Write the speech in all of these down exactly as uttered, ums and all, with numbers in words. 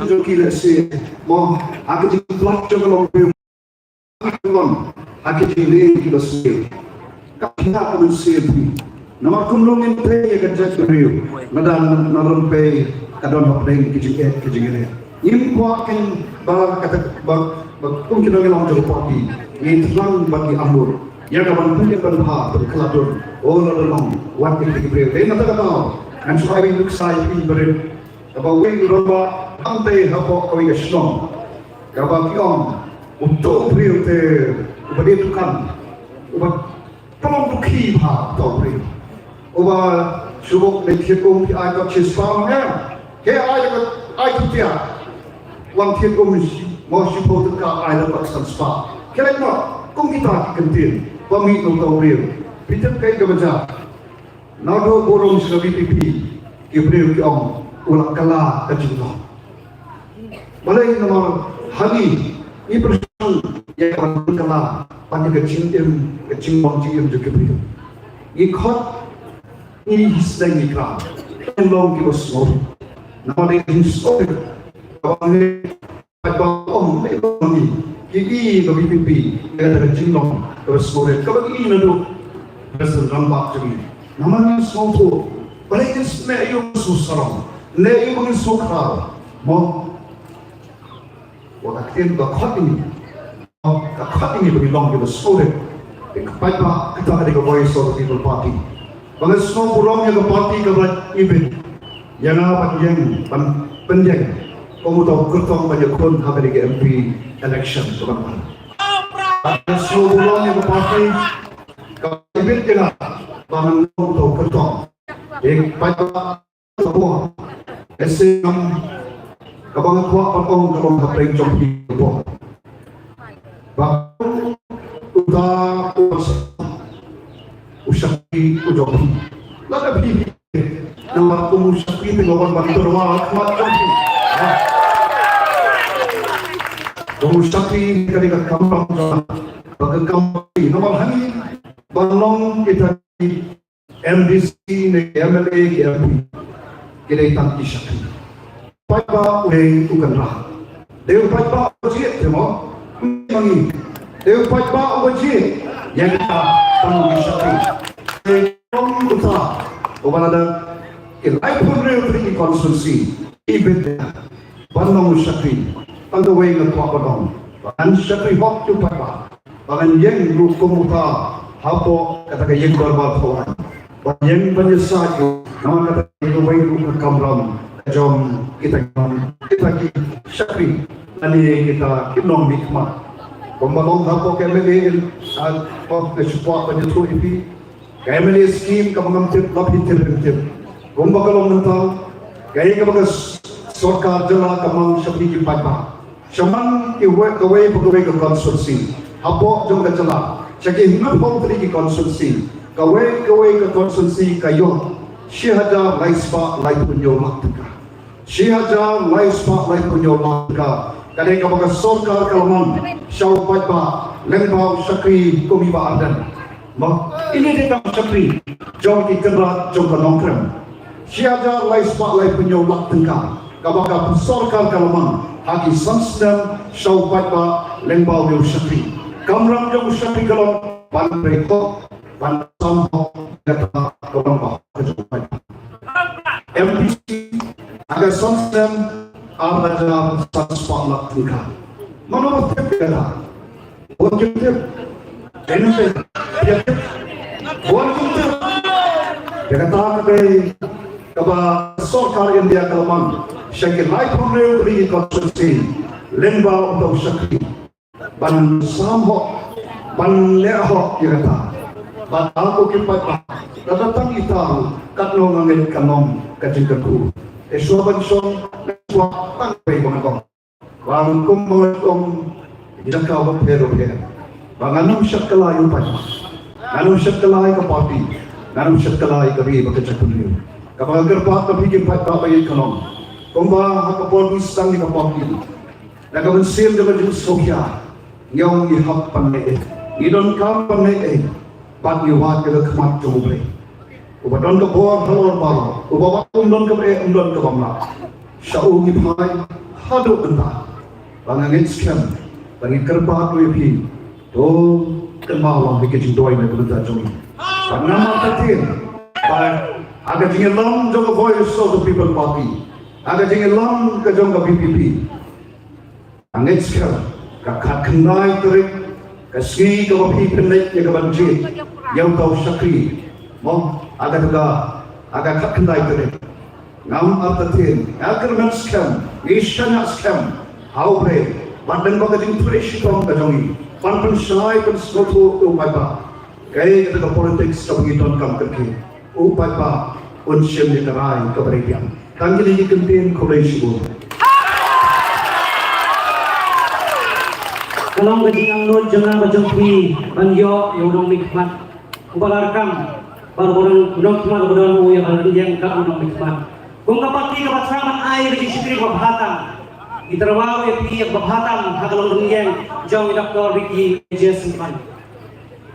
jong ki lehse, mo, ha ka jingpynlait jong ka longbriew, ha ka jingïaid ki ba sniew. Ka phi ha ka mynsiem phi. Namar kumno ngin peit ïa ka jaitbynriew, lada na rympei ka don hapdeng ki jingeh ki jingeh. Ngim kwah kein ba kata ba, ba kum ki nongïalam jong ka party ngin thrang bad ngi amur ïa ka ban pynïaid ban bha ban khlad dur. O la don long wat ki briew. Dei na kata ka daw ngan shu ai wei nuksa ïa phi barit. Kaba wei u rangbah hangtei hapoh kawei ka shnong. Kaba ki ong uto u briew te uba dei dukan, uba pynlong dukhi bha uto u briew. Uba shu buh leit thied um phi ai kot shispah ma em. Ke ai kot, ai kot tiah. Wan thied um mo shiphew tyngka ai kot san spah. Ke leit mo kum kita ki kyntien ba mih na uto u briew. Phi tip kaei kaba jia? Naduh burom sha ka V P P ki briew ki ong u la kylla ka jinglong. Balei? Namar hangne ngi pyrshang ïa ka ban kylla ban ïa ka jingim, ka jinglong jingim jong ki briew. Ngi khot, ngi sdang, ngi kra, ngi long kiba sngewrit. Namar dei ka jingsngewrit kaba ngi paidbah ong, eh, ong ngi, ki i ka V P P ïa kata ka jinglong kaba sngewrit kaba ngi i naduh President rangbah jong ngi. Namar ngi sngewthuh balei ngin sngewthuh, sngewsarong, ne ïa ba ngin sngewkhraw. Mo, wa ka ktien ka khot ïa ngi, ka khot ïa ngi ba ngin long kiba sngewrit. Te ka paidbah, kata ka dei ka Voice of the People Party. Ba ngin sngewburom ïa ka party kaba ibit ïa nga ban ïeng, ban pynïeng kum uta u kyrtong ban ïakhun ha kane ka M P election kaban wan. Ba ngin sngewburom ïa ka party kaba ibit ïa nga ban long uta u kyrtong. Ïa ka paidbah ka bor. Ese ngam kaba nga kwah ban ong ka long hapdeng jong phi ka bor. Ba uta u shakri u jong phi. Lada phi, namar kum u shakri te nga wan ban tyrwa khmat jong phi. Kum u shakri ka dei ka kamram jong nga. Ba ka kamram namar hangne ban long kita ki M D C ne ki M L A ki M P ki dei tang ki shakri. Paidbah u dei u kynrad. Dei u paidbah uba jied te mo. Ma ngi. Dei u paidbah uba jied. Ïa kita tang ki shakri. Te kum uta uba lada ki laiphew hynriew tylli ki constituency ibit ban long u shakri. Tang kawei nga kwah ban ong, ba ngan shakri hok ïa u paidbah. Ba ngan ïeng ruh kum uta hapoh kata ka ïing dorbar thaw aiñ. Ban ïeng ban ïasaid ruh namar kata ka dei kawei ruh ka kamram ka jong kita, kita ki shakri lane kita ki nongmihkhmat. Kumba long hapoh ka M L A, ah, hapoh ka shuwa ban ïathuh ïa phi. Ka M L A scheme kaba ngam tip la phi tip, ngam tip. Kumba ka long mynta, kaei kaba ka s-, sorkar jylla ka mang sha phi ki paidbah. Shaman kiwei, kawei pa kawei ka constituency hapoh jong ka jylla, sha ki hynñiewphew tylli ki constituency, kawei kawei ka constituency ka ïoh shi hajar lai spah laiphew hynñiew lak tyngka. Shi hajar lai spah laiphew hynñiew lak tyngka. Ka dei kaba ka sorkar ka la mang sha u paidbah lyngba u shakri kum i Bah Ardent. Mo, ine i dei tang u shakri jong ki kynrad jong ka Nongkrem. Shi hajar lai spah laiphew hynñiew lak tyngka kaba ka sorkar ka la mang ha ki san snem sha u paidbah lyngba une u shakri. Kamram jong u shakri ka long ban trei hok, ban sam hok ïa kata ka long ba ka jong u paidbah. M D C ha ka san snem ar hajar san spah lak tyngka. Mano ba tip ïa kata? Bun kim tip. Ïa kata ka dei kaba sorkar India ka la mang sha ki laiphew hynriew tylli ki constituency lyngba uta u shakri ban sam hok, ban leh hok ïa kata. Bad ha ko ki paidbah, lada tang ita ruh katno nga ngeit kan long ka jingkyrkhu. Te shuwa ban shong, shuwa tang pei ba ngan ong. Ba kum ba ngan ong, jaka bapher bapher. Ba ngan ym shah kylla ïa u paidbah, ngan ym shah kylla ïa ka party, ngan ym shah kylla ïa ka ri bad ka jaitbynriew. Kaba nga kyrpad ïa phi ki paidbah ba ïeit ka long, kumba ha ka por ngi sdang ïa ka party, na ka mynsiem jong ka jingsngewkhia, ngi ong ngi hap ban leh ei, ngi donkam ban leh ei, bad ngi wad ïa ka khmat jong U Blei. Uba don ka bor halor baroh, uba wad um don kaba eh, um don kaba mlak. Sha u ngi phai, haduh mynta ba nga ngeit skhem ba ngin kyrpad ïa phi. To kynmaw lang ïa ka jingduwai na ka bynta jong ngi. Ba ngam artatien ba ha ka jingïalam jong ka Voice of the People Party, ha ka jingïalam ka jong ka V P P, nga ngeit skhem ka khatkhyndai tarik, ka sngi kaba phi pynleit ïa ka ban jied ïa uta u shakri, mo, ha ka, ha ka khatkhyndai tarik. Ngam artatien, nga kyrmen skhem, ngi shaniah skhem ha U Blei bad lyngba ka jingtrei shitom ka jong ngi ban pynshai pynsngewthuh ïa u paidbah. Kaei kata ka politics kaba ngi donkam kyrkieh, u paidbah un shim ïa ka rai kaba ri biang. Tang kine ki kyntien, khublei shibun. Ka long ka jingangnud jong nga bad jong phi ban ïoh ïa u nongmihkhmat uba la rkam, bad u nong, u nongmihkhmat uba don u ïa ka rynïeng kat u nongmihkhmat. Kum ka party kaba thrang ban ai ka jingshakri kaba bha tam, ngi tyrwa ïa phi ïa kaba bha tam ha ka longrynïeng jong i Doctor Ricky A J Syngkon.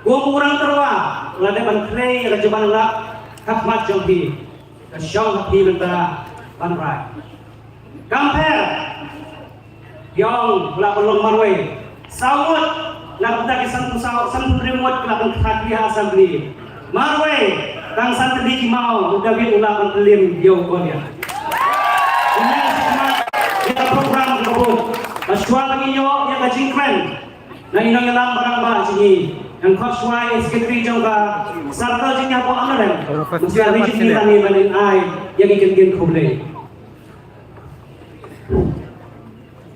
Kum u nongtyrwa, u la dep ban trei ïa ka jubab lad ha khmat jong phi. Ka shong ha phi mynta ban rai. Kam pher, ïong u la pynlong marwei. Saw ngut na ka bynta ki sanphew saw, sanphew hynriew ngut ki la pynkhraw ha Assembly. Marwei, tang san tylli ki maw u David u la pynpyllim ïa u Goliath. Ïa ka program ka bun. Ba shuwa ba ngin ïoh ïa ka jingkren na i nongïalam ba rangbah jong ngi, ngan khot shuwa i secretary jong ka circle jong ngi hapoh Amlarem, u Sir Richard Nilani, ban ai ïa ki kyntien khublei.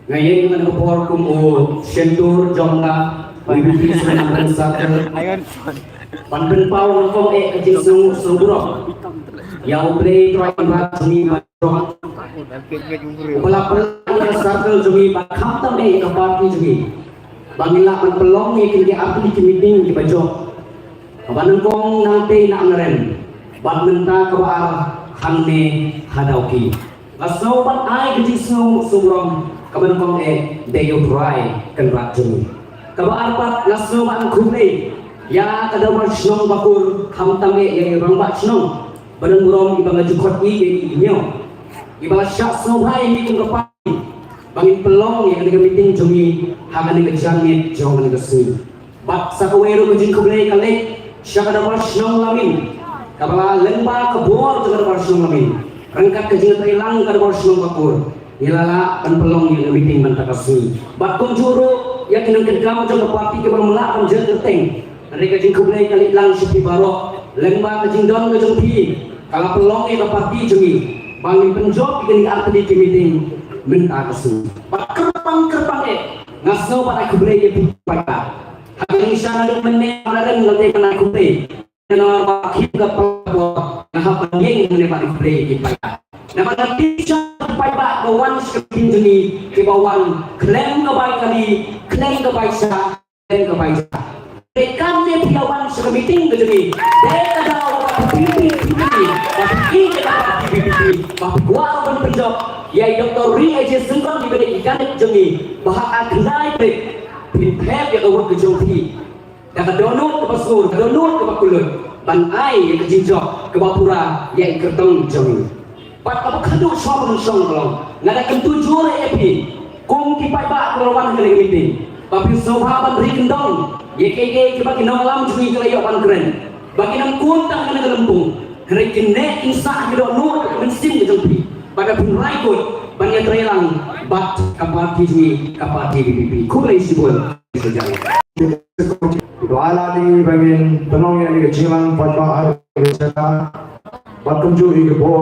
Nga ïeng ha kane ka por kum u shyntur jong ka V P P Syiem Amlarem Circle ban pynpaw nyngkong eh ka jingsngew sngewburom ïa U Blei Trai Kynrad jong ngi ba jong uba la pynlong ïa ka circle jong ngi ba khamtam eh ïa ka party jong ngi ba ngin lah ban pynlong ïa kine ki artylli ki meeting kiba jop. Kaba nyngkong nangtei na Amlarem bad mynta kaba ar hangne ha Dawki. Nga sngew ban ai ka jingsngew sngewburom kaba nyngkong eh dei ïa U Trai Kynrad jong ngi. Kaba ar pat nga sngew ban khublei ïa ka Dorbar Shnong Bakur, khamtam eh ïa i Rangbah Shnong ba don burom iba nga ju khot ïa i Hynñiew, iba la shah sngewbha ïa ngi kum ka party ba ngin pynlong ïa kane ka meeting jong ngi ha kane ka janmiet jong kane ka sngi. Bad sa kawei ruh ka jingkhublei ka leit sha ka Dorbar Shnong Lamin, kaba la lyngba ka bor jong ka Dorbar Shnong Lamin, ryngkat ka jingtreilang ka Dorbar Shnong Bakur, ngi la lah ban pynlong ïa ka meeting mynta ka sngi. Bad kumjuh ruh ïa ki nongkitkam jong ka party kiba ym lah ban jer kyrteng, hynrei ka jingkhublei ka leit lang sha phi baroh lyngba ka jingdon ka jong phi, ka la pynlong ïa ka party jong ngi ba ngin pynjop ïa kine ki artylli ki meeting mynta ka sngi. Bad kyrpang kyrpang eh nga sngew ban ai khublei ïa phi paidbah. Ha ka jingshisha naduh mynne nga la rem, nga la dei ban ai khublei. Nga la ba khim ka por nga hap ban ïeng hangne ban ai khublei ïa phi paidbah. Namar nga tip sha phi paidbah ba wan sha ka meeting jong ngi, kiba wan khlem ka bai kali, khlem ka bai sha, khlem ka bai sha. Te katne phi ïa wan sha ka meeting ka jong ngi, dei ka daw ba phi phi phi phi ba phi ïeit ïa ka party V P P, ba phi kwah ban pynjop ïa i Doctor Ricky A J Syngkon, iba dei i candidate jong ngi, ba ha ka khyndai tarik phin thep ïa ka vote ka jong phi da ka dohnud kaba sur, ka dohnud kaba kyllut, ban ai ïa ka jingjop kaba pura ïa i kyrtong jong ngi. Bad kaba khadduh shuwa ban shong ka long, nga da kyntu jur ïa phi kum ki paidbah kiba la wan ha kane ka meeting, ba phin sngewbha ban ri kyndong ïa kiei kiei kiba ki nongïalam jong ngi ki la ïoh ban kren, ba kin ym kut tang ha kane ka lympung, hynrei kin neh kin sah ha ki dohnud ka mynsiem ka jong phi, bad ba phin rai kut ban ïatreilang bad ka party jong ngi, ka party V P P. Khublei shibun. Ba la dei ba ngin pynlong ïa kane ka jingïalang paidbah ha kane ka jaka, bad kumjuh ïa ka bor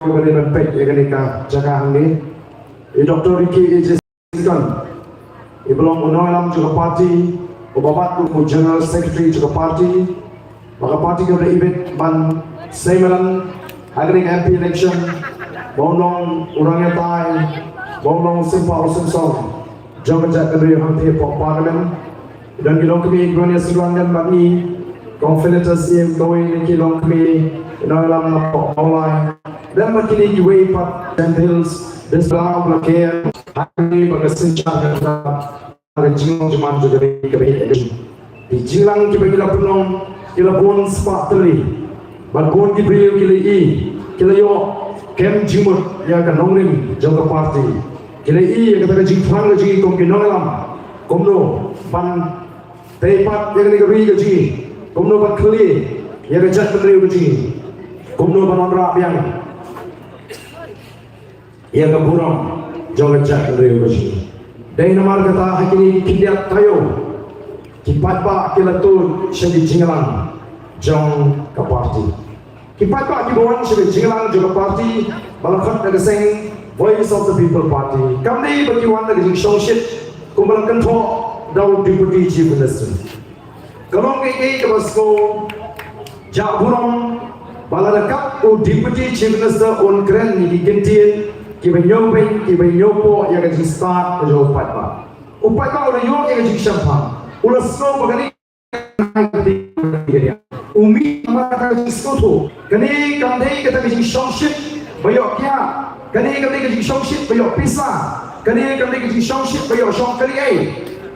kaba dei ban peit ïa kane ka jaka hangne. I Doctor Ricky A J Syngkon, iba long u nongïalam jong ka party, uba bat kum u General Secretary jong ka party, ba ka party ka da ibit ban sei madan ha kane ka M P election, ba un long u nongïatai, ba un long u sympa u symptom jong ka jaitbynriew hangtei hapoh Parliament. Don ki longkmie kiba wan ïaseng duwan bad ngi, Kong Phinetas Syiem, kawei na ki longkmie, ki nongïalam napoh Mawlai. Don bad kine kiwei pat Jaintia Hills, West Bengal, ba la ker ha kane ba ka synshar ka, ka jinglong jingman jong ka ri kaba heh. Ki jingïalang kiba ki la pynlong ki la bun spah tylli, bad bun ki briew ki la ïohi, ki la ïoh kem jingmut ïa ka nongrim jong ka party. Ki la ïohi ïa kata ka jingthrang ka jong ngi kum ki nongïalam, kumno ban tei pat ïa kane ka ri ka jong ngi, kumno ban khlieh ïa ka jaitbynriew ka jong ngi, kumno ban wanrah biang ïa ka burom jong ka jaitbynriew ka jong ngi. Dei namar kata ha kine ki khyndiat taïew ki paidbah ki la tuid sha ki jingïalang jong ka party. Ki paidbah kiba wan sha ka jingïalang jong ka party ba la khot da ka seng Voice of the People Party kam dei ba ki wan da ka jingshongshit kumba la kynthoh da u Deputy Chief Minister. Ka long kaei kaei kaba sngewjah burom ba lada kat u Deputy Chief Minister un kren ïa ki kyntien kiba ñiewbeiñ kiba ñiewpoh ïa ka jingstad ka jong u paidbah. U paidbah u la ïoh ïa ka jingshemphang, u la sngew ba kane u mih namar kata ka jingsngewthuh. Kane kam dei kata ka jingshongshit ba ïoh kiad. Kane kam dei ka jingshongshit ba ïoh pisa. Kane kam dei ka jingshongshit ba ïoh shong kali ei.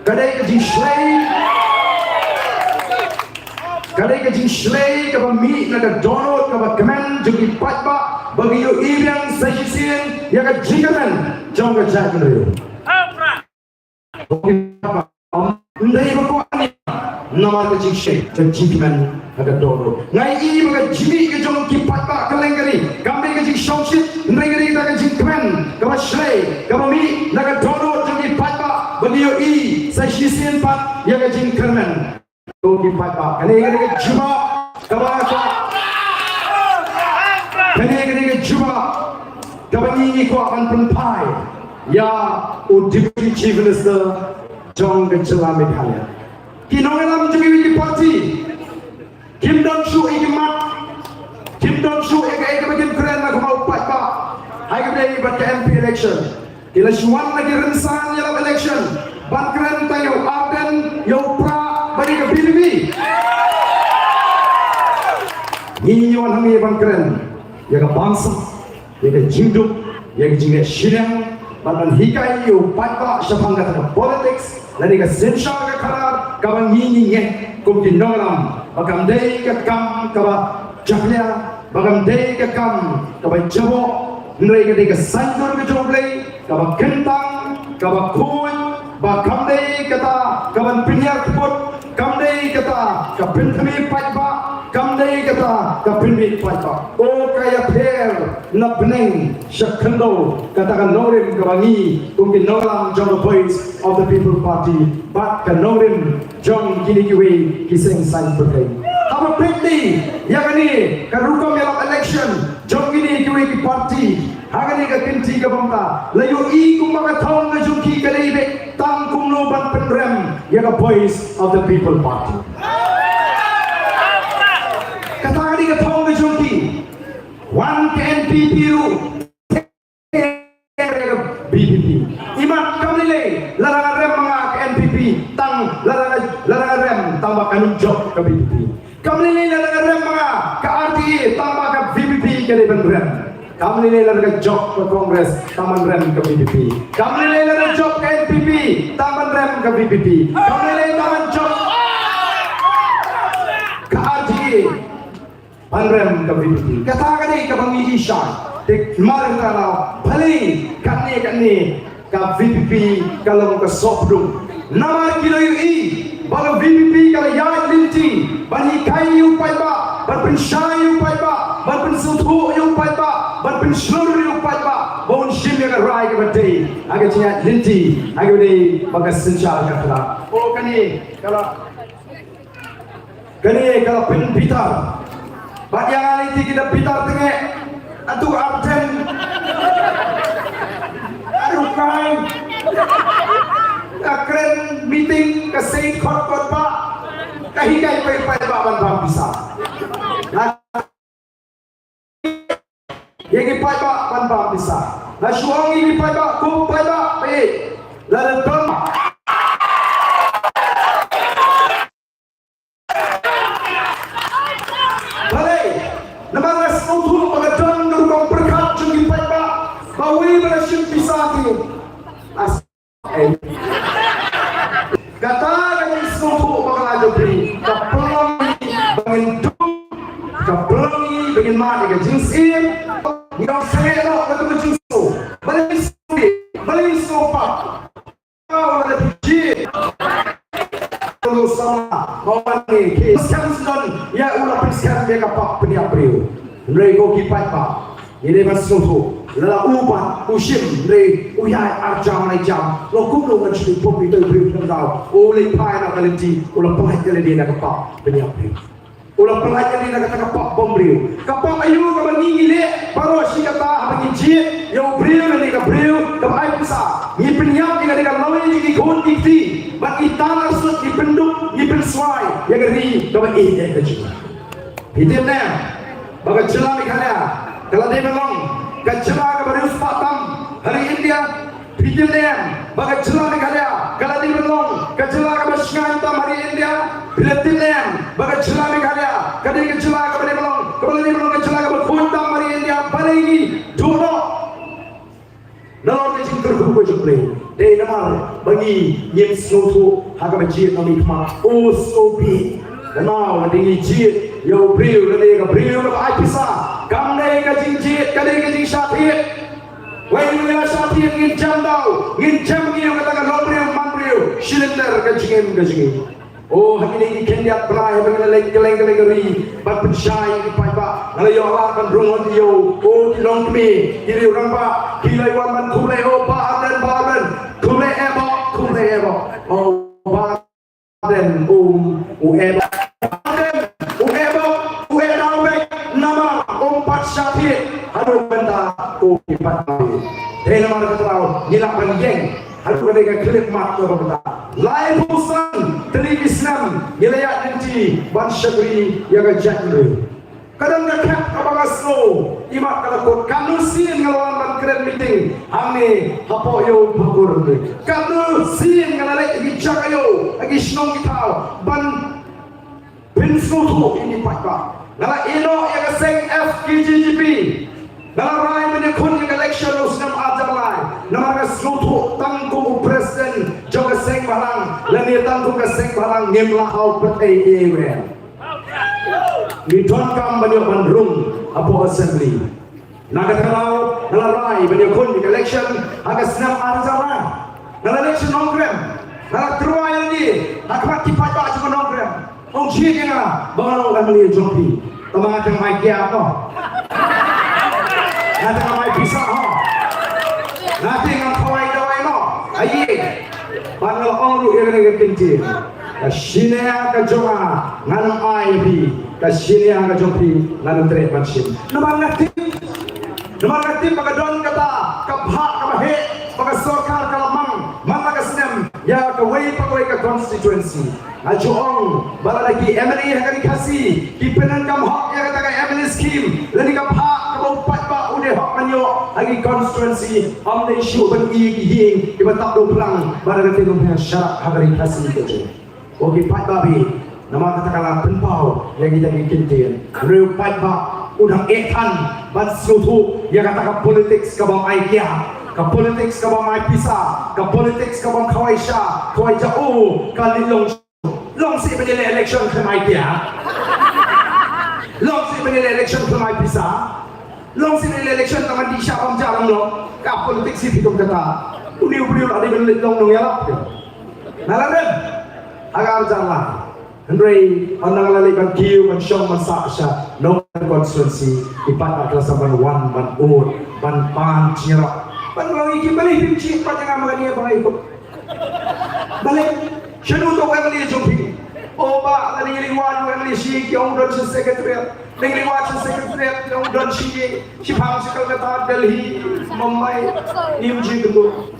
Ka dei ka jingshlei, ka dei ka jingshlei kaba mih na ka dohnud kaba kmen jong ki paidbah ba ki ïohi biang sa shisien ïa ka jingkmen jong ka jaitbynriew. Ym dei ba kwah ïa namar ka jingshai ka jingkmen ha ka dohnud. Nga ïohi ba ka jingmih ka jong ki paidbah kylleng ka ri kam dei ka jingshongshit, hynrei ka dei ka jingkmen kaba shlei kaba mih na ka dohnud jong ki paidbah ba ki ïohi sa shisien pat ïa ka jingkyrmen. Ko ki paidbah, kane ka dei ka jubab kaba ka, kane ka dei ka jubab kaba ngi ngi kwah ban pynphai ïa u Deputy Chief Minister jong ka jylla Meghalaya. Ki nongïalam jong kiwei ki party kim don shuh ïa ki mat, kim don shuh ïa kaei kaba kin kren na ka bynta u paidbah ha kaba ïadei bad ka M P election. Ki la shu wan na ki rynsan ïalap election ban kren tang ïa u Ardent, ïa u Prah bad ïa ka V P P. Ngi ngi wan hangne ban kren ïa ka bamsap, ïa ka jingduk, ïa ka jingleh shiliang bad ban hikai ïa u paidbah shaphang kata ka politics lane ka synshar ka khadar kaba ngi ngi ngeit kum ki nongïalam ba kam dei ka kam kaba jakhlia, ba kam dei ka kam kaba jaboh, hynrei ka dei ka saiñdur ka jong U Blei kaba kyntang, kaba khuid, ba kam dei kata kaban pynïar kput, kam dei kata ka pynthymmai paidbah, kam dei kata ka pynmih paidbah. O ka ïapher na bneng sha khyndew kata ka nongrim kaba ngi kum ki nongïalam jong ka Voice of the People Party bad ka nongrim jong kine kiwei ki seng saiñ pyrthei. Haba peit ïa kane ka rukom ïalap election jong kine kiwei ki party ha kane ka kynti ka bynta, la ïohi kumba ka thong ka jong ki ka dei beit tang kumno ban pynrem ïa ka Voice of the People Party. Kata ka dei ka thong ka jong ki. Wan ka N P P ruh, V P P. Imat kam lei lei lada nga rem ma nga ka N P P tang lada, lada nga rem tang ba kan ym jop ka V P P. Kam lei lei lada nga rem ma nga ka R T A tang ba ka V P P ka dei ban rem. Kam lei lei lada ka jop ka Congress tang ban rem ka V P P. Kam lei lei lada jop ka N P P tang ban rem ka V P P. Kam lei lei tang ban jop ka R T A ban rem ka V P P. Kata ka dei kaba ngi ïohi shai. Te mar ka la balei katne katne ka V P P ka long ka sohpdung. Namar ki la ïohi ba ka V P P ka la ïaid lynti ban hikai ïa u paidbah, ban pynshai ïa u paidbah, ban pynsngewthuh ïa u paidbah, ban pynshlur ïa u paidbah ba un shim ïa ka rai kaba dei ha ka jingïaid lynti ha kaba dei bad ka synshar ka khadar. O kane ka la Kane ka la pynbitar. Bad ïa nga lei te ki da bitar tynga. Atu Ardent. Aduh kai. Ka kren meeting ka sei khot khot ba. Ka hikai paidbah ban bam pisa. Nga ïa ki paidbah ban bam pisa. Nga shu ong ïa ki paidbah, ko paidbah, peit. Lada don. Balei? Namar nga sngewthuh ba ka don ka rukom pyrkhat jong ki paidbah ba uwei ba la shim pisa te. As- Kata ka jingsngewthuh ba ka la jong phi ka pynlong ïa ba ngin dum, ka pynlong ïa ba ngin mad ïa ka jingsngewthuh. Ngi ong sngewthuh. Sopak. Kau la da phi jied. Ulu sama, ma wan ne ki. Skhem sdang ïa u la pynskhem ïa ka pap pynïap briew. Hynrei ko ki paidbah, ngi dei ban sngewthuh. Lada u pat u shim, hynrei u ïaid ar jam lai jam, long kumno ngan shu pop ïa u briew khlem daw? U leit phai na ka lynti, u la pyllait ïa lade na ka pap pynïap briew. U la pyllait ïa lade na kata ka pap bom briew. Ka pap aïu kaba ngi ngi leh baroh shi katta haba ngi jied ïa u briew lane ka briew kaba ai pisa? Ngi pynïap ïa ka dei ka lawei jong ki khun ki kti bad ngi tan arsut, ngi pynduk, ngi pynswai ïa ka ri kaba ïeit ïa ka jong ngi. Phi tip ne em ba ka jylla Meghalaya ka la dei ban long ka jylla kaba riewspah tam ha ri India? Phi tip ne em ba ka jylla Meghalaya ka la dei ban long ka jylla kaba shngaiñ tam ha ri India? Phi la tip ne em ba ka jylla Meghalaya ka dei ka jylla kaba dei ban long, kaba la dei ban long ka jylla kaba khuid tam ha ri India? Balei ngi duh noh nalor ka jingkyrkhu ka jong U Blei? Dei namar ba ngi ngim sngewthuh ha kaba jied na miet khmat. O sngewbha, namar lada ngi jied ïa u briew lane ka briew kaba ai pisa, kam dei ka jingjied, ka dei ka jingshah thied. Wei ïa shah thied ngin jem daw, ngin jem ïa kata ka longbriew manbriew, shilinder ka jingim ka jingim. O ha kine ki khyndiat bnai haba ngi la leit kylleng kylleng ka ri ban pynshai ïa ki paidbah, nga la ïoh lad ban rung hok ïa u, o ki longkmie, ki riew rangbah ki la wan ban khublei, o Bah Ardent, Bah Ardent, khublei eh Bah, khublei eh Bah. O Bah Ardent, um, u eh Bah Ardent, u eh Bah, u eh Bah, u eh namar um pat shah thied haduh mynta, ko ki paidbah. Te namar kata ka daw ngi lah ban ïeng haduh ka dei ka khyllipmat kaba mynta. Laiphew san tylli ki snem ngi la ïaid lynti ban shakri ïa ka jaitbynriew. Ka don ka khep kaba nga sngew, imat ka la kut, katno sien nga la wan ban kren meeting hangne hapoh ïa u Phakur ne. Katno sien nga la leit ha ki jaka ïa u, ha ki shnong ki thaw ban pynsngewthuh ïa ki paidbah. Nga la ïeh noh ïa ka seng F K J G P. Nga la rai ban ïakhun ïa ka election u snem arhajar lai. Namar nga sngewthuh tang kum u president jong ka seng bhalang lane tang kum ka seng bhalang ngim lah haw pyrthei ei ei. Ngi donkam ban ïoh ban rung hapoh assembly. Na kata ka daw nga la rai ban ïakhun ïa ka election ha ka snem arhajar lai. Nga la leit sha Nongkrem, nga la tyrwa ïa lade ha khmat ki paidbah jong ka Nongkrem. Ong jied ïa nga ba nga long ka M L A jong phi. Tangba nga teng mai kiad mo. Nga teng mai pisa ho. Nga teng ngan khawai dawai mo. Aïe. Bad nga la ong ruh ïa kane ka ktien. Ka shaniah ka jong nga ngan ai ïa phi. Ka shaniah ka jong phi ngan treh ban shim. Namar nga tip, namar nga tip ba ka don kata ka bhah kaba heh ba ka sorkar ka la mang man la ka snem ïa kawei pa kawei ka constituency. Nga ju ong ba lada ki M L A ha ka ri Khasi ki pyndonkam hok ïa kata ka M L A scheme lane ka bhah kaba u paidbah u dei hok ban ïoh ha ki constituency, ym dei shuh ban i ki ïing kiba tap dewphlang ba da ka tei nongpyang sharak ha ka ri Khasi ka jong. Ko ki paidbah baieit, namar kata ka la pynpaw ïa kita ki ktien. Hynrei u paidbah u dang eh than ban sngewthuh ïa kata ka politics kabym ai kiad, ka politics kabym ai pisa, ka politics kabym khawai sha khawai ja. O ka leit long, long sih ban ïaleh election khlem ai kiad. Long sih ban ïaleh election khlem ai pisa. Long sih ban ïaleh election tang ban dih shah bam ja lam long. Ka politics hi phi kum kata. Une u briew la dei ban leit long nongïalap. Nga la rem ha ka arhajar lai. Hynrei ynda nga la leit ban kiew ban shong ban sah sha Nongkrem constituency, ki paidbah ki la sdang ban wan ban ud ban pan jingïarap. Ban ong ïa ki, balei phim jied pat ïa nga ma kane ba nga ïakut? Balei? Shano uta u M L A jong phi? O bah, lada ngi leit wad u M L A sha ïing ki ong u don sha secretariat. Lada ngi leit wad sha secretariat ki ong u don sha ïing, shiphang sha Kolkata, Delhi, Mumbai. Ngim jied kynduh.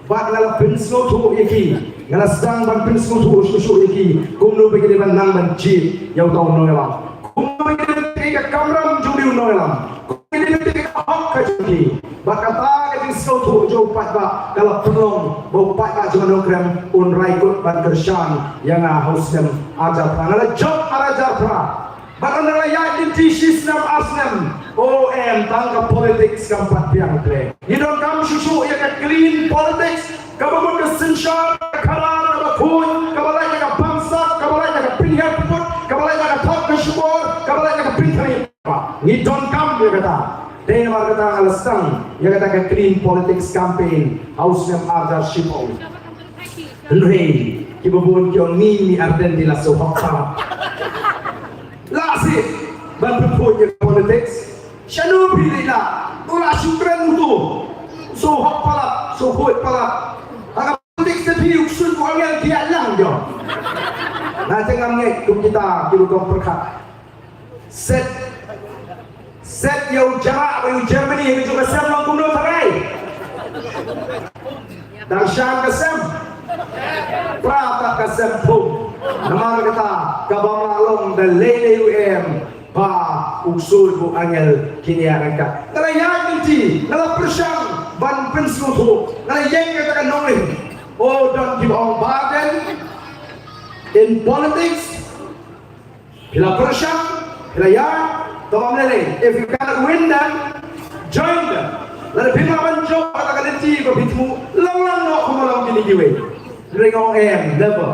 Bad nga la pynsngewthuh ïa ki, nga la sdang ban pynsngewthuh shuh shuh ïa ki kumno ba ki dei ban nang ban jied ïa uta u nongïalam, kumno ba ki dei ban tip ïa ka kamram jong une u nongïalam, kumno ba ki dei ban tip ïa ka hok ka jong ki. Bad kata ka jingsngewthuh jong u paidbah ka la pynlong ba u paidbah jong ka Nongkrem un rai kut ban kyrshan ïa nga ha u snem arhajar phra. Nga la jop arhajar phra. Bad ynda la ïaid lynti shi snem ar snem, o em, tang ka politics kam pat biang. Ngi donkam shuh shuh ïa ka clean politics, kaba mut ka synshar, ka khadar kaba khuid, kaba lait na ka bamsap, kaba lait na ka pynhiar pynput, kaba lait na ka thok ka shukor, kaba lait na ka pynthame. Ngi donkam ïa kata. Dei namar kata nga la sdang ïa kata ka clean politics campaign ha u snem arhajar shiphew. Hynrei kiba bun ki ong ngi, ngi Ardent ngi la shu hok palat. La sih ban pynphuid ïa politics. Shano phi leh la? To la shu kren uto. Shu hok palat, shu khuid palat. Ha ka politics te phi u ksuid u angel phi ïaid lang jong. Na te ngam ngeit kum kita ki rukom pyrkhat. Set, set ïa u Jara bad ïa u Germany ha ka juh ka sem long kumno tharai? Dang shan ka sem. Pra pat ka sem pum. Namar kata kaba ma long da lei lei ruh em ba u ksuid u angel kin ïaid ryngkat. Nga la ïaid lynti, nga la pyrshang ban pynsngewthuh, nga la ïeng kata ka nongrim. Oh, don kiba ong ba then in politics, phi la pyrshang, phi la ïaid, to bam lei lei. If you cannot win them, join them. Lada phim lah ban jop ha kata ka lynti ba phi thmu, lang lang noh kumba long kine kiwei. Hynrei nga ong em, never.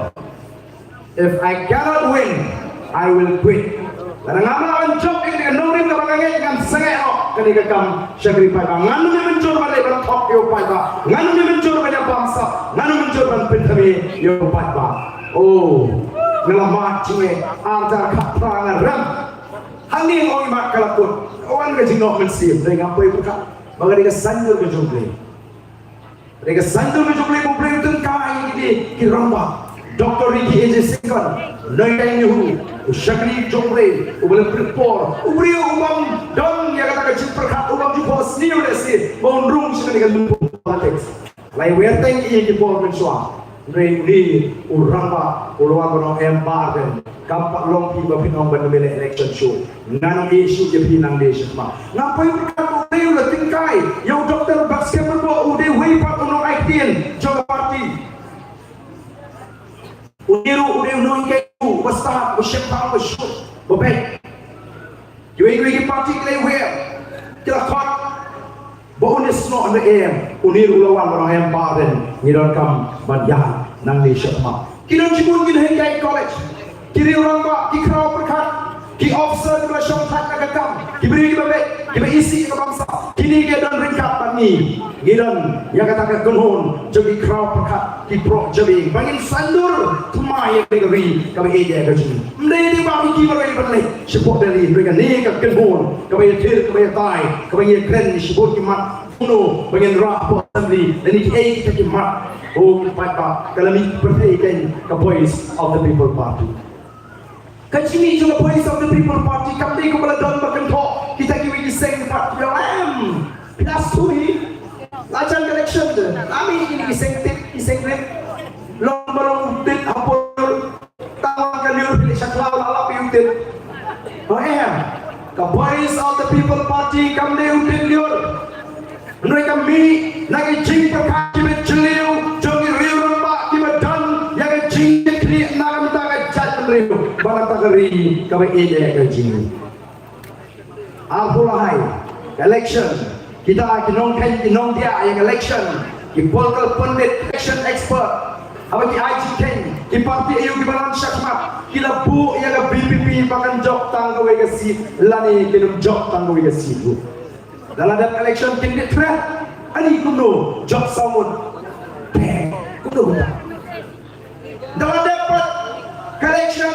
If I cannot win, I will quit. Lada ngam lah ban jop ïa kane ka nongrim kaba nga ngeit, ngan sangeh noh kane ka kam shakri paidbah. Ngan ym ïa mynjur ban leh ban thok ïa u paidbah. Ngan ym ïa mynjur ban ïa bamsap. Ngan ym ïa mynjur ban pynthame ïa u paidbah. Oh, nga la mad jingeh, arhajar khatphra nga rem. Hangne nga ong i mat ka la kut. Wan ka jingnoh mynsiem, dei nga poi pyrkhat ba ka dei ka saiñdur ka jong U Blei. Dei ka saiñdur ka jong U Blei ba U Blei u tyngkai ïa kine ki rangbah. Doctor Ricky A J Syngkon, Nongïatai Nehru, u shakri jong U Blei, u ba la pynpor, u briew u bym don ïa kata ka jingpyrkhat, u bym ju phohsniew lehse ba un rung sha kane ka lynti politics. Lai wer teng ïa ki por mynshuwa. Hynrei une u rangbah u la wan ban ong em Bah Ardent, kam pat long phi ba phin ong ban ym leh election shuh. Ngan ïeh shuh ïa phi nangne shakhmat. Nga poi pyrkhat ba U Blei u la tyngkai ïa u Doctor Batskhem Ryndoh, u dei uwei pat u nongai ktien jong ka party. Une ruh u dei u nonghikai, u ba stad, u ba shemphang, u ba suk, u ba beit. Kiwei kiwei ki party ki la wer, ki la khot ba un ïasnoh ne em. Une ruh u la wan ban ong em Bah Ardent, ngi donkam ban ïaid nangne shakhmat. Ki don shibun ki nonghikai college, ki riew rangbah, ki khraw pyrkhat, ki officer kiba la shongthait na ka kam, ki briew kiba beit, kiba isih ïa ka bamsap, kine ki don ryngkat bad ngi. Ngi don ïa kata ka kynhun jong ki khraw pyrkhat, ki proh jabieng, ba ngin saiñdur thymmai ïa ka ri kaba ïeit ïa ka jong ngi. Ym dei dei ba ki ba roi ban leit shapoh Delhi, hynrei kane ka kynhun kaba ïathir, kaba ïatai, kaba ïakren shibun ki mat, kumno ba ngin rah hapoh Assembly, lane kiei kita ki mat. Oh ki paidbah, ka la mih pyrthei kein ka Voice of the People Party. Ka jingmih jong ka Voice of the People Party kam dei kumba la don ba kynthoh kita kiwei ki seng pat ki ong em. Phi la sngewthuh hi. La jan ka election te, la mih kine ki seng tip, ki seng rep. Long ba long u tit ha por, tang ka lyiur phi leit sha khlaw la lap ïa u tit. Ong em. Ka Voice of the People Party kam dei u tit lyiur. Hynrei ka mih na ki jingpyrkhat kiba jylliew jong ki riew rangbah kiba don ïa ka jingkitkhlieh na ka bynta ka jaitbynriew bad na ka bynta ka ri kaba ïeit ïa ka jong ngi. Arphew lai, ka election, kita ki nongkheiñ, ki nongdiah ïa ka election, ki political pundit, election expert, haba ki ai jingkheiñ, ki party aïu kiba nang shakhmat, ki la buh ïa ka V P P ba kan jop tang kawei ka seat, lane kin ym jop tang kawei ka seat ruh. Da la dep election kin dei threat. Ani kumno jop saw ngut. Te kumno kumta. Da la dep pat ka election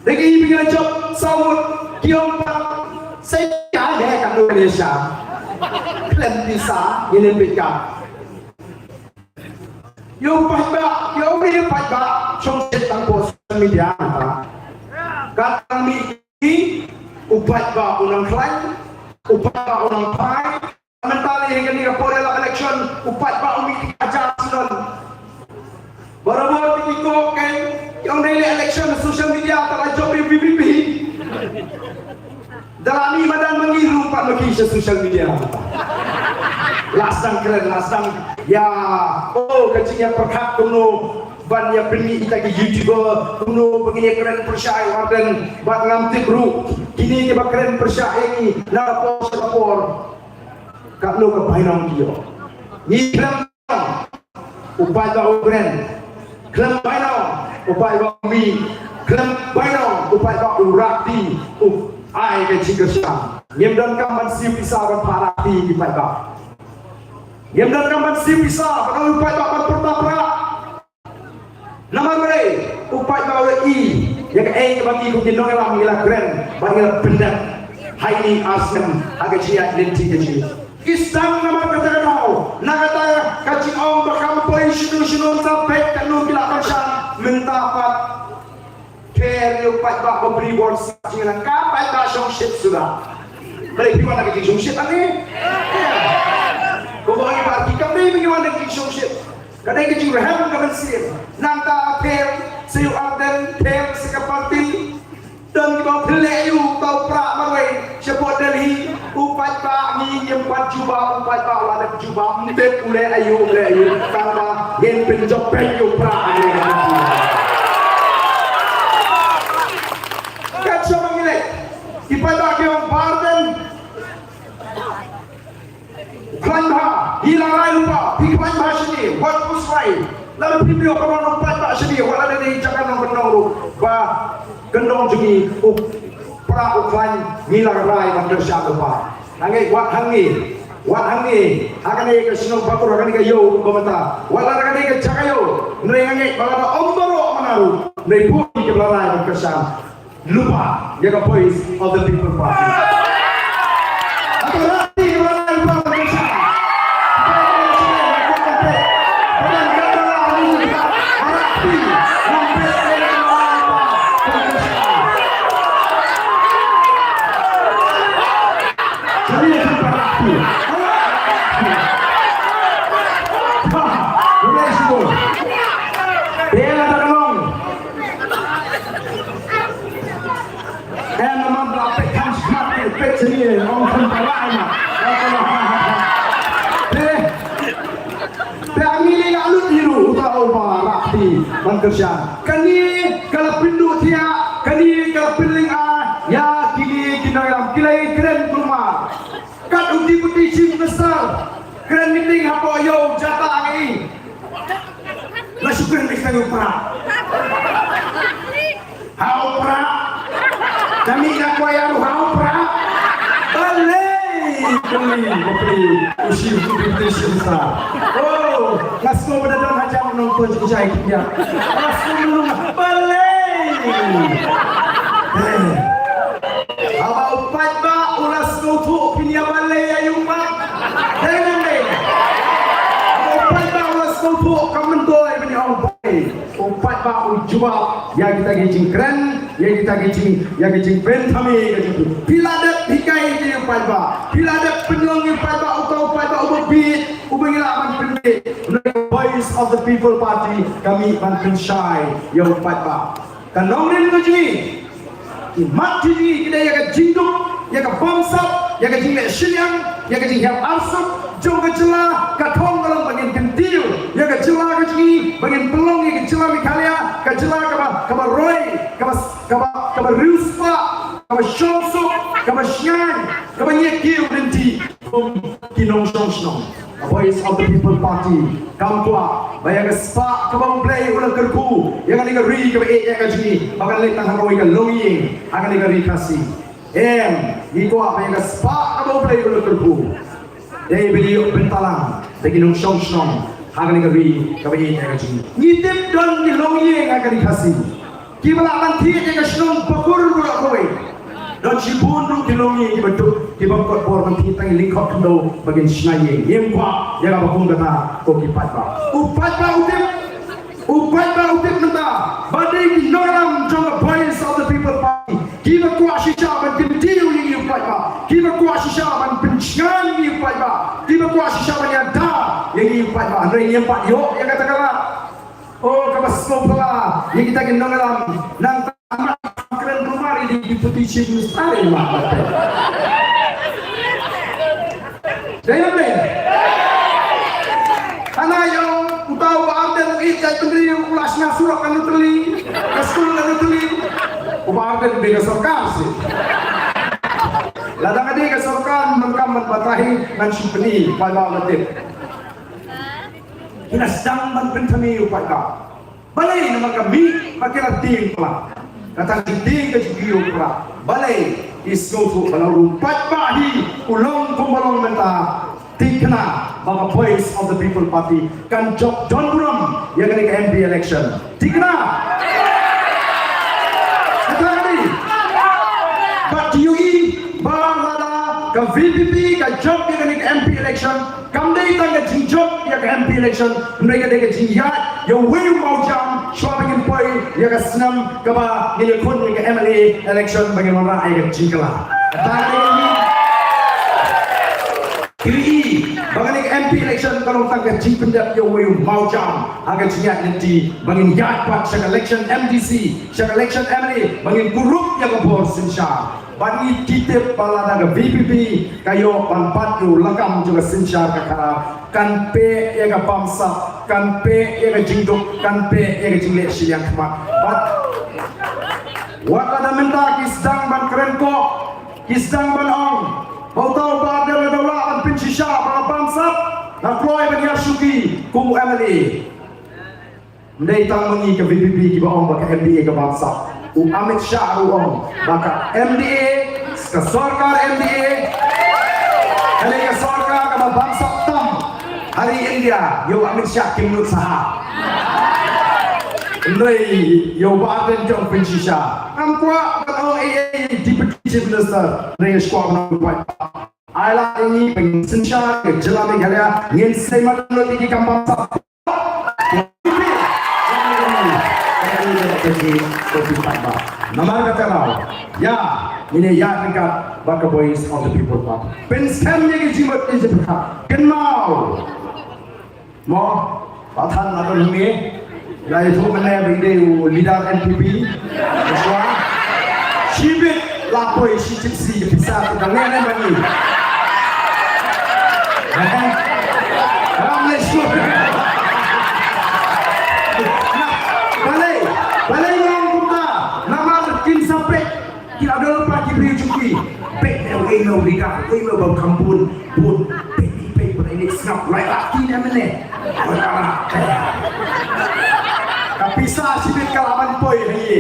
da ki ïa jop saw ngut ki ong pat. Sa ïa ka kano ka dei sha khlem pisa ngin ym bit ka. Ïa u paidbah, ïa u paidbah shong shit tang hapoh social media nangta. Ka tang mih u paidbah u nang khlaiñ, u paidbah u nang phai. Mynta lei kane ka por ïalap election u paidbah u mih hajar shlon. Barabor ki kok kein ki ong dei leh election ha social media, ta la jop ïa u V P P. Da la mih madan ma ngi ruh pat ma ki sha social media. La sdang kren, la sdang ïa, oh, ka jingïapyrkhat kumno ban ïa pynmih ïa kita ki YouTuber, kumno ba ngin ïa kren pyrshah ïa u Ardent, bad ngam tip ruh kine kiba kren pyrshah ïa ngi na ka por sha ka por. Katno ka bainong ki ïoh. Ngi kren u paidbah u kren. Khlem bainong u paidbah u mih. Khlem bainong u paidbah u rah kti, u ai ka jingkyrshan. Ngim donkam ban siew pisa ban phah rah kti ki paidbah. Ngim donkam ban siew pisa ban ong u paidbah ban pyrta prah. Namar balei? U paidbah u la i ïa kaei kaba ngi kum ki nongïalam ngi la kren bad ngi la pyndep ha ine i ar snem ha ka jingïaid lynti ka jong ngi. Ki sdang namar kata ka daw, na kata ka jingong ba kam poi shano shano, sa peit katno ki la pynshai. Mynta pat pher ïa u paidbah ba bri bor sa jingïalang, ka paidbah shongshit suda. Balei phi wan da ka jingshongshit lane? Ko ba ngi ba ki kam dei ba ngi wan da ka jingshongshit. Ka dei ka jingrhem ka mynsiem. Nangta pher, sa ïa u Ardent, pher sa ka party. Don kiba pynleh ïa u, uta u prah marwei shapoh Delhi. U paidbah ngi ngim pat jubab, u paidbah u la dep jubab. Ym tip u leh aïu, u leh aïu. Tangba ngin pynjop beit ïa u prah. Kat shaba ngi leit, ki paidbah ki ong Bah Ardent, khlaiñ bha, ngi la rai lypa, phi khlaiñ bha shane, wat pus rai. Lada phim ïoh ban wan paidbah shane, wat lada dei jaka nongkyndong ruh, ba kyndong jong ngi u prah u khlaiñ, ngi la rai ban kyrshan lypa. Hangne, wat hangne, wat hangne, ha kane ka shnong Pakur, ha kane ka ïew ba mynta, wat lada kane ka jaka ïew, hynrei hangne ba lada ym baroh mano ruh, hynrei phi kiba la rai ban kyrshan lypa ïa ka Voice of the People Party. Hato rah kti kiba la lypa ban kyrshan? Em, namar ba la peit kham smat, peit sini, ong kham parai ma. Te, te ngi la lut hi ruh, uta u ba rah kti ban kyrshan. Kane ka la pynduh thiah, kane ka la pynlyngngoh ïa kine ki nongïalam, ki la ïakren kulmar. Kat u Deputy Chief Minister kren meeting hapoh ïew, jata ngi. La shu kren ïa u prah. Ha u prah. Kami ka kwai ïa u ha u prah. Balei, balei, balei. U shi u Deputy Chief Minister. Oh, nga sngew ba da don hajan nongpynjai kit ïa. Nga sngew balei. Eh. Haba u paidbah u la sngewthuh, phin ïa balei ïa u paidbah? Dei ne em dei? Haba u paidbah u la sngewthuh, kam myntoi ban ïa ong balei. U paidbah u jubab ïa kita ki jingkren, ïa kita ki jing, ïa ki jingpynthame ka jong u. Phi la dep hikai ïa u paidbah. Phi la dep pynlong ïa u paidbah, uta u paidbah uba bieit, uba ngi lah ban pynbieit. Voice of the People Party, ka mih ban pynshai ïa u paidbah. Ka nongrim ka jong ngi, ki mat jong ngi ki dei ïa ka jingduk, ïa ka bamsap, ïa ka jingleh shiliang, ïa ka jinghiar arsut jong ka jylla, ka thong ka long ba ngin kyntiew ïa ka jylla ka jong ngi, ba ngin pynlong ïa ka jylla Meghalaya ka jylla kaba, kaba roi, kaba, kaba, kaba riewspah, kaba shongsuk, kaba shngaiñ, kaba ngi ïa kiew lynti kum ki nongshong shnong. Voice of the People Party kam kwah ba ïa ka spah kaba U Blei u la kyrkhu ïa kane ka ri kaba ïeit ïa ka jong ngi ba kan leit tang ha kawei ka longïing ha kane ka ri Khasi. Em, ngi kwah ba ïa ka spah kaba U Blei u la kyrkhu dei ba ïoh pynpaw lang da ki nongshong shnong ha kane ka ri kaba ïeit ïa ka jong ngi. Ngi tip don ki longïing ha ka ri Khasi. Kiba lah ban thied ïa ka shnong Pakur baroh kawei. Don shibun ruh ki longïing kiba duk, kiba kot bor ban thied tang lyngkot khyndew ba kin shna ïing. Ngim kwah ïa kaba kum kata ko ki paidbah. U paidbah u tip, u paidbah u tip mynta ba dei ki nongïalam jong ka Voice of the People Party kiba kwah shisha ban kyntiew ïa ngi u paidbah, kiba kwah shisha ban pynshngaiñ ïa ngi u paidbah, kiba kwah shisha ban ïada ïa ngi u paidbah. Hynrei ngim pat ïoh ïa kata ka lad. Oh, kaba sngewphylla ïa kita ki nongïalam, nangta mat kren kumne ïa ki Deputy Chief Minister, ïa mat. Dei ne em dei? Hana ïa uta u Bah Ardent u ïeit ïa i Bynriew u la shna surok kano tylli, ka skul kano tylli. U Bah Ardent u dei ka sorkar seh. Lada ka dei ka sorkar, man kam man batai, man shu pyni, paidbah u la tip. Ki la sdang ban pynthame ïa u paidbah. Balei? Namar ka mih ba ki la tieng palat. Kata ka tieng ka jong ki ïa u prah. Balei? Ki sngewthuh ba la u paidbah hi u long kumba long mynta. Thikna ba ka Voice of the People Party kan jop don burom ïa kane ka M P election. Thikna. Kata ka dei. Bad ïohi ba lada ka V P P ka jop ïa kane ka M P election, kam dei tang ka jingjop ïa ka M P election, hynrei ka dei ka jingïaid ïa uwei u mawjam shuwa ba ngin poi ïa ka snem kaba ngin ïakhun ïa ka M L A election ba ngin wanrah ïa ka jingkylla. Kata ka dei ka jing- Ki i ba kane ka M P election ka long tang ka jingpyndep ïa uwei u mawjam ha ka jingïaid lynti ba ngin ïaid pat sha ka election M D C, sha ka election M L A, ba ngin kurup ïa ka bor synshar. Bad ngi tip ba lada ka V P P ka ïoh ban bat ïa u lakam jong ka synshar ka khadar, kan peh ïa ka bamsap, kan peh ïa ka jingduk, kan peh ïa ka jingleh shiliang khmat. Bad wat lada mynta ki sdang ban kren ko, ki sdang ban ong ba uta u Bah Ardent u dei u la ban pynshisha ba ka bamsap, nga kloi ban ïashuki kum u M L A. Ym dei tang ma ngi ka V P P kiba ong ba ka M D A ka bamsap. U Amit Shah u ong ba ka M D A, ka sorkar M D A, ka dei ka sorkar kaba bamsap tam ha ri India. Ïa u Amit Shah kim nud sahab. Hynrei ïa u Bah Ardent jong pynshisha. Ngam kwah ban ong ei ei Deputy Chief Minister, hynrei nga sngewkwah ban ong, ai lad ïa ngi ban synshar ka jylla Meghalaya, ngin sngewmat lut ïa ki kam bamsap. Namar kata ka daw, ïa, ngin ïa ryngkat bad ka Voice of the People Party. Pynskhem ïa ki jingmut ki jingpyrkhat. Kynmaw. Mo, Bah Than, la don hangne. La ïathuh mynne ba i dei u leader N P P. Shibit la poi shi Gypsy ka pisa ka dang ne ne ba ni. Eh? Ram le shu. Balei, balei ngam kumta. Namar kin sa peit. Ki la don pat ki briew jong ki. Peit ne, wei ne u leader, wei ne u bym kham bun, bun. Peit, peit, peit, peit, ne sngap, lai lak ki ne mynne. Ka pisa shibit ka la ban poi ha ngi.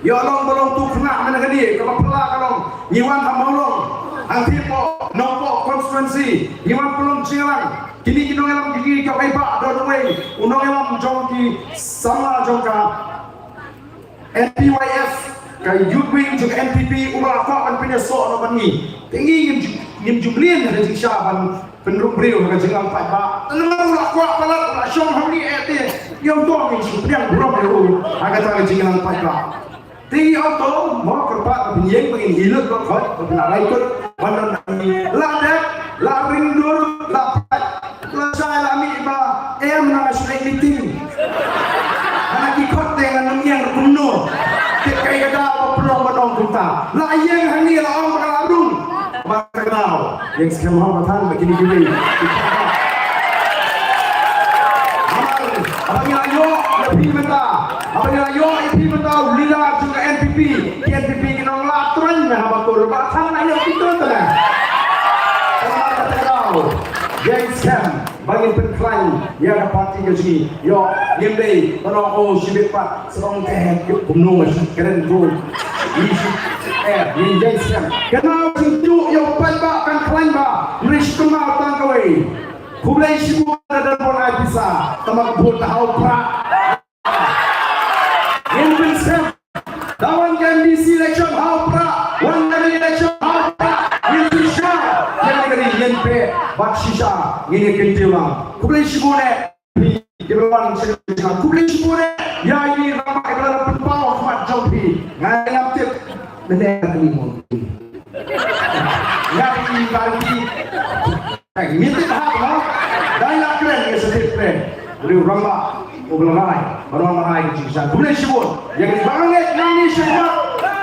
Ïa long ba long tu khynnah mynne ka dei, kaba phylla ka long. Ngi wan ha Mawlong, hangtei po, Nongpoh constituency, ngi wan Pynlong Jingïalang. Kine ki nongïalam ki, ki ka bai ba don uwei u nongïalam jong ki samla jong ka N P Y F, ka youth wing jong N P P, uba la kwah ban pynïasoh noh bad ngi. Te ngi ngim ju, ngim ju mlien ha jingshisha ban pynrung briew ha ka jingïalang paidbah. Te namar u la kwah palat, u la shong hangne, eh, te ïa uto ngin shu pdiang burom ïa u ha kata ka jingïalang paidbah. Te ïa uto, mo, kyrpad ba pynïeng ba ngin ïa lut ba khot, ba pynïarai kut, ban don la dep, la ring dur, la pait. La shai la mih ba em, nga shu leit meeting. Hana ki khot te ngan ym ïeng kumno. Te kaei ka daw ba pynlong ban ong kumta. La ïeng hangne la ong ba ka la rung. Ba ka daw. Ïeng skhem ho ba than ba kine kiwei. Namar haba ngi la ïoh ïa phi mynta, haba ngi la ïoh ïa phi mynta u leader jong ka N P P, ki N P P ki nong la traiñ na haba kur ba than na ïoh ki traiñ na. Namar ka daw. Ïeng skhem. Ba ngin pynkhlaiñ ïa ka party ka jong ngi. Ïoh, ngim dei ban ong, oh, shibit pat, sa ong te, ïoh, kumno nga shu kren tu. Ngi shu, eh, ngin ïeng skhem. Kynmaw jingthoh ïa u paidbah kan khlaiñ bha, hynrei shu kynmaw tang kawei. Khublei shibun lada don bun ai pisa, tangba ka vote ha u prah. Ngin pynskhem. Da wan ka M D C election ha u prah. Wan ka M L A election ha u prah. Ngin pynskhem. Ngin pynskhem. Bad shisha ngin ïa kyntiew lang. Khublei shibun eh. Phi kiba wan sha ka jingkhublei shibun eh. Ïa i rangbah i ba la pynpaw ha khmat jong phi. Nga ngam tip. Mynne ka ni mo. Nga i ba ki. Ngi tip hap mo. Dang ïa kren ngi sa tip kren. Riew rangbah u ba la rai. Ba la rai ka jingshisha. Khublei shibun. Ïa ki ba ngeit nangne shakhmat.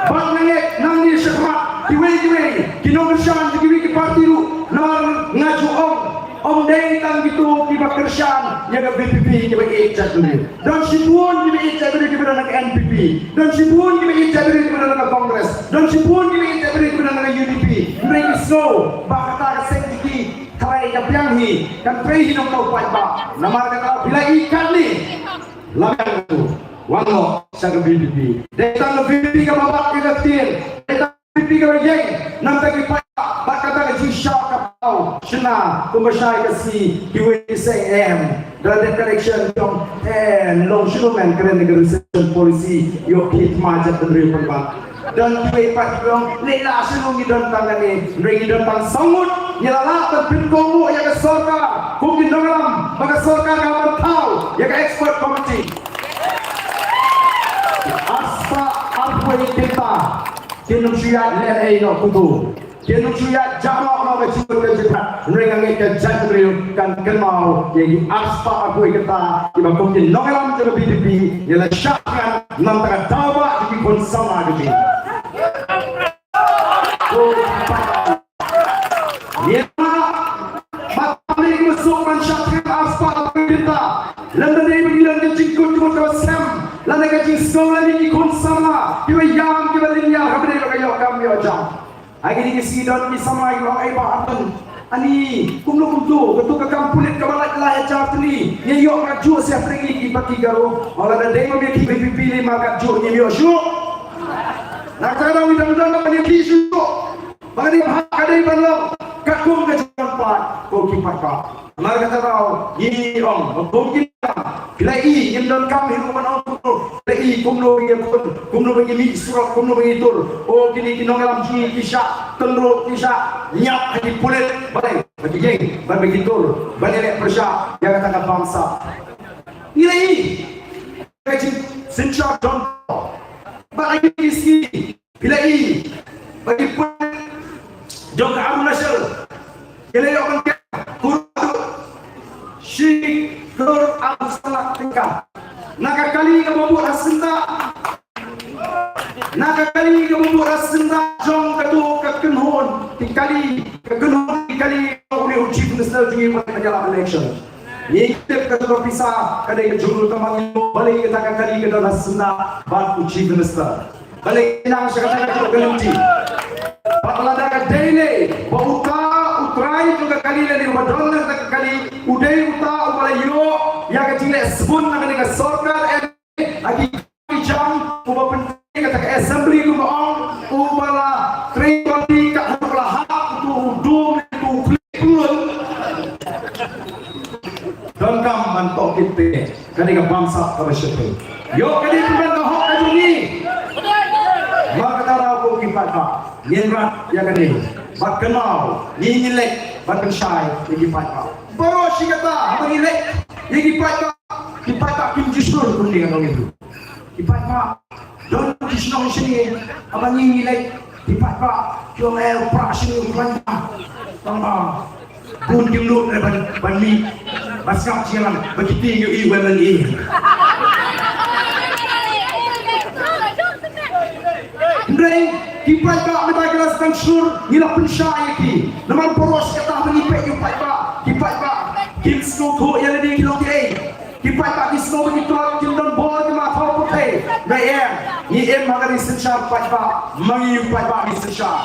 Ba ngeit nangne shakhmat. Kiwei kiwei ki nongkyrshan kiwei ki party ruh. Namar nga ju ong. Ym dei tang kito kiba kyrshan ïa ka V P P kiba ïeit jaitbynriew. Don shibun kiba ïeit jaitbynriew kiba don ha ka N P P. Don shibun kiba ïeit jaitbynriew kiba don ha ka Congress. Don shibun kiba ïeit jaitbynriew kiba don ha ka U D P. Hynrei ki sngew ba kata ka seng jong ki tharai ka biang hi, kan trei hi na u paidbah. Namar kata phi la ïeit katne. La biang tu. Wan noh sha ka V P P. Dei tang ka V P P kaba bat ïa ka ktien. Dei tang ka V P P kaba ïeng. Namar ki paidbah, bad kata ka jingshisha ka paw shynna kumba shai ka sngi kiwei ki seng em. Da dep ka election jong, eh, long shano men kren ka reservation policy, ïoh ki thma jaitbynriew pynban. Don kiwei pat ki ong leh la shano ngi don tang kane, hynrei ngi don tang saw ngut. Ngi la lah ban pynkohnguh ïa ka sorkar kum ki nongïalam ba ka sorkar ka ban thaw ïa ka expert committee. Arspah arphew wei kynta kin ym shu ïaid lehnoh kumto. Kin ym shu ïaid jah noh noh ka jingmut ka jingpyrkhat. Hynrei nga ngeit ka jaitbynriew kan kynmaw ïa ki arspah arphew wei kynta kiba kum ki nongïalam jong ka V P P ngi la shah thngan namar ka daw ba ki khun samla ka jong ngi. Ngi la, ba pynlong suk ban shah thngan arspah arphew wei kynta. Lada dei ba ngi don ka jingkut jingmut kaba skhem, lada ka jingsngew lada ki khun samla kiba ïam kiba lynñiar haba dei ba ka ïoh kam ïoh jam. Ha kine ki sngi don ki samla kiba ong, "Ei Bah Ardent, ani kumno kumto, kato ka kam pulit kaba lait lai hajar tylli, ngi ïoh katjuh seh ha pyrthei ki parti Garo." Ong, lada dei ba ngi ki V P P lei ma katjuh ngim ïoh shuh. Na kata ka daw ngi dang don ban ïoh ki shuh. Ba ka dei ba ka dei ban long katkum ka jingpynpaw ko ki paidbah. Namar kata ka daw ngi ong ba kum ki, phi la i, ngim donkam hi ruh ban ong kumno. Phi la i kumno ba ngi ïakhun, kumno ba ngi mih surok, kumno ba ngi tur. O kine ki nongïalam jong ngi ki shah tynruh, ki shah ñiap ha ki pulit. Balei? Ba ki ïeng, ba ki tur, ba ki leh pyrshah ïa kata ka bamsap. Ngi la i ka jingsynshar jong, ba la i ki sngi. Phi la i ba ki pulit jong ka Arunachal ki la ïoh ban kem kur haduh shi klur arphew san lak tyngka na ka kali kaba bud ha syndah, na ka kali kaba bud ha syndah jong kato ka kynhun ki kali, ka kynhun ki kali jong une u Chief Minister jong ngi ba la ïalap election. Ngi tip kata ka pisa ka dei ka jong u, tangba ngi ong balei kata ka kali ka don ha syndah bad u Chief Minister. Balei nang sha kata ka jong ka lynti. Bad lada ka dei ne ba uta u trai jong ka kali lane uba don ha kata ka kali u dei uta uba la ïoh ïa ka jingleh sbun na kane ka sorkar, em, ha ki jam uba pyntrei kata ka assembly kumba ong uba la trei quality ka haduh la hap uto u dum uto u klik pun. Donkam ban tohkit te. Kane ka bamsap kaba shyrkhei. Ïoh kane pynban ka hok ka jong ngi. Namar kata daw ko ki paidbah ngin rat ïa kane. Bad kynmaw ngi ngi leit ban pynshai ïa ki paidbah. Baroh shi katta haba ngi leit ïa ki paidbah, ki paidbah kim ju sngewthuh kumne ka dong itu. Ki paidbah don ki shnong shane haba ngi ngi leit, ki paidbah ki ong eh u Prah shane u khlaiñ. Tangba bun kim nud re ban, ban mih. Ba sngap jingïalang ba ki tieng ïohi u M L A. Hynrei ki paidbah mynta ki la sdang shlur, ngi la pynshai ïa ki. Namar baroh shi katta ba ngi peit ïa u paidbah, ki paidbah kim sngewthuh ïa lade ki long kiei. Ki paidbah ki sngew ba ki tlot, kim don bor, ki mat ha u pyrthei. Hynrei em, ngi im ha ka ri synshar paidbah, ma ngi ïa u paidbah ngi synshar.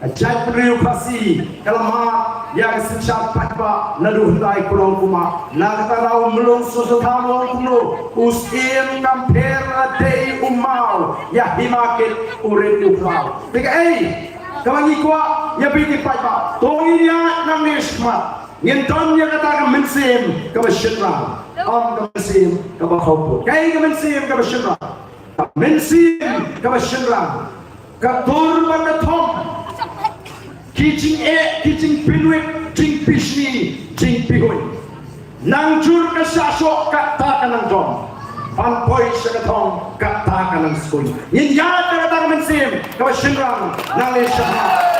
Ka jaitbynriew Khasi ka la mad ïa ka synshar paidbah naduh hyndai kulong kumba. Na kata ka daw u Myllung Soso Tham u ong kumno, u Syiem Kampher la dei u maw, ïa hima kit u rit u khlaw. Te kaei kaba ngi kwah ïa phi ki paidbah, to ngin ïaid nangne shakhmat. Ngin don ïa kata ka mynsiem kaba shynrang, ym ka mynsiem kaba khawpud. Kaei ka mynsiem kaba shynrang? Ka mynsiem kaba shynrang ka tur bad ka thom. Ki jingeh, ki jingpynwit, jingpyni, jingpynwit. Nang jur ka shah shoh kata ka nang dom. Ban poi sha ka thong kata ka nang skul. Ngin ïaid da kata ka mynsiem kaba shynrang nangne shakhmat.